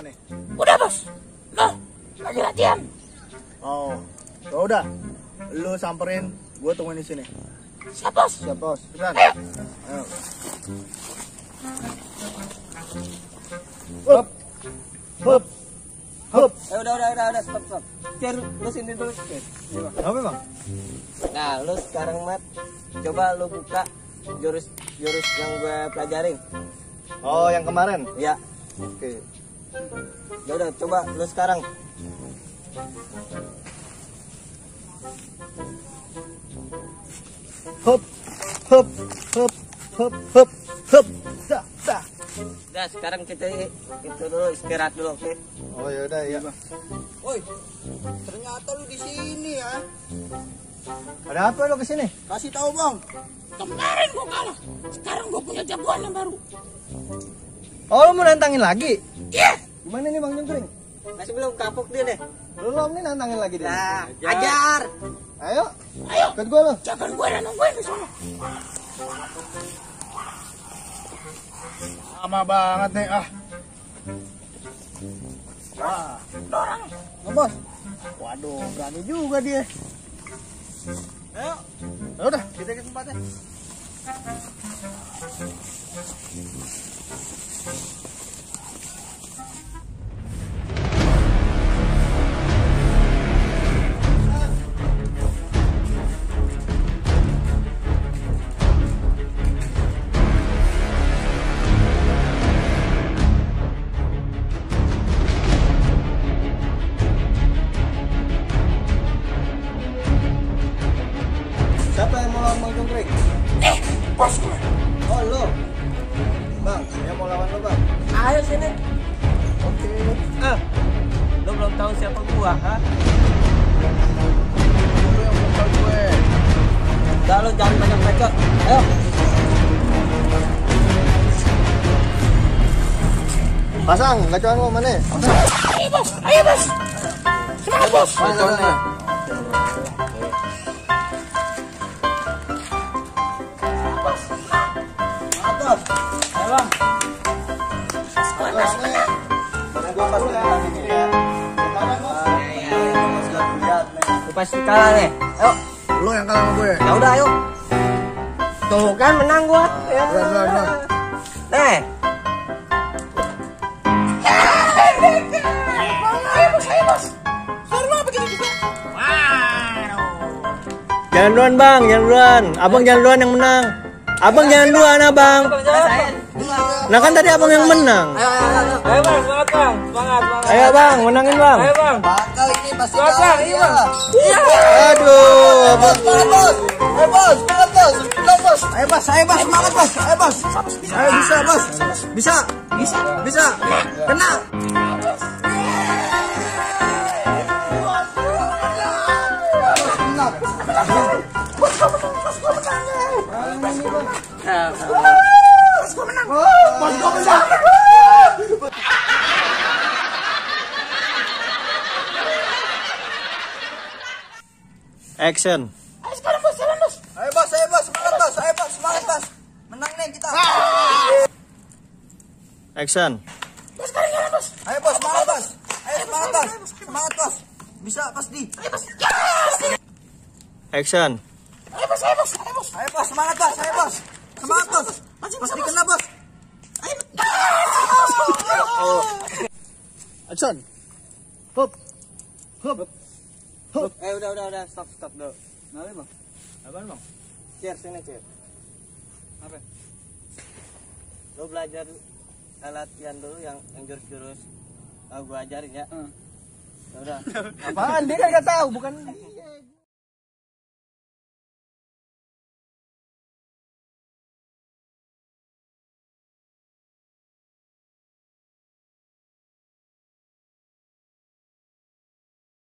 semua nih? Udah bos. Loh, lagi latihan. Oh, ya udah. Lu samperin, gue tungguin di sini. Siap bos. Siap bos. Pesan. Ayo. Ayo. Hup. Hup. Hup. Udah, stop. Cer, lu sini dulu, Cer. Apa bang? Nah, lu sekarang Mat, coba lu buka jurus yang gue pelajarin. Oh, yang kemarin? Ya, Oke. ya udah, coba lu sekarang. Hup. Hup. Hup. Hup. Hup. Hup. Dah. Dah. Udah, sekarang kita itu dulu istirahat dulu, oke? Oh, ya udah ya. Woi, ternyata lu di sini ya. Ada apa lu kesini? Kasih tahu bang. Kemarin gua kalah. Sekarang gua punya jagoan yang baru. Oh, lu mau nantangin lagi? Iya. Gimana nih Bang Jungkring? Masih belum kapok dia deh. Belum nih nantangin lagi dia. Nah, ajar. Ayo, Ayo. ikut gua lu. Jangan gua yang nungguin di sana. Lama banget nih, ah. Wah, Dorang. ngebos. Waduh, berani juga dia. Ayo. Ya udah, kita ke tempatnya. Siapa yang mau lawan Bang Jungkring? Bos gue. Oh, lu. Bang, dia mau lawan lu, Bang. Ayo sini. Oke. Lu belum tahu siapa gua, ha? Lu yang bukan gue. Udah, lu jangan banyak bacot. Ayo. Pasang, gacuan lu mana? Ayo bos. Ayo bos. Semangat bos. Gacuannya. Ayo, Bang. Lu pasti kalah nih. Ayo. Lu yang kalah sama gue. Ya udah, ayo. Tuh kan menang gua. Ya. Benar. Nih. Ayo bos. Ayo bos. Karena begitu juga. Waduh. Jangan duluan bang, jangan duluan. Abang jangan duluan yang menang. Abang jangan duluan abang. Nah kan tadi abang yang menang. Ayo Bang, semangat Bang. Semangat. Ayo bang, menangin bang. Ayo Bang. Bakal ini pasti Semangat Bang, iya Bang. Aduh, abang. Semangat bos. Ayo bos, semangat bos. Ayo bos, semangat bos. Ayo bos. Ayo bisa bos. Bisa. Kena. Action. Ayo sekarang bos. Jalan bos. Ayo bos, semangat bos. Menang nih kita. Action. Bos sekarang jalan bos. Ayo bos, semangat bos. Semangat bos. Bisa pasti. Ayo bos. Action. Ayo bos. Ayo bos. Ayo bos. Ayo bos, semangat bos. Semangat bos. Pasti kena bos. Action. Hup. Hup. Udah, stop dulu. Nah, Bang. Apaan, Bang? Cer, sini Cer. Apa? Lu belajar latihan dulu yang jurus-jurus gua ajarin ya. Ya udah. Apaan? Dia kan enggak tahu, bukan dia.